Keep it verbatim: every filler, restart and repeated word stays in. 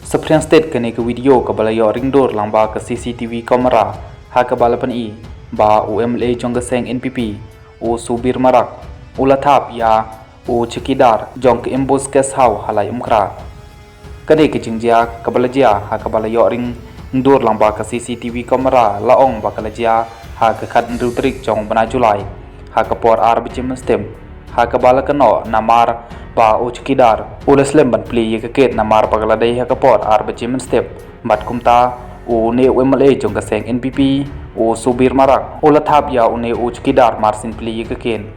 Saphriang stet kane ka video kaba la ïoh ringdur lang ba ka C C T V camera ha kaba la pyni ba u M L A jong ka seng N P P u Subir Marak u la thap ïa u chowkidar jong ka Imbus Guest House ha Laitumkhrah. Kane ka jingjia kaba la jia ha kaba la ïoh ringdur lang ba ka C C T V camera la ong ba ka la jia ha ka khathynriew tarik jong u bnai July ha ka por ar baje mynstep, ha kaba la kynnoh namar ba u chowkidar u la slem ban plie ïa ka case namar ba ka la dei ha ka por ar baje mynstep. Bad kumta une u M L A jong ka seng N P P u Subir Marak u la thap ïa une u chowkidar mar syn plie ïa ka case.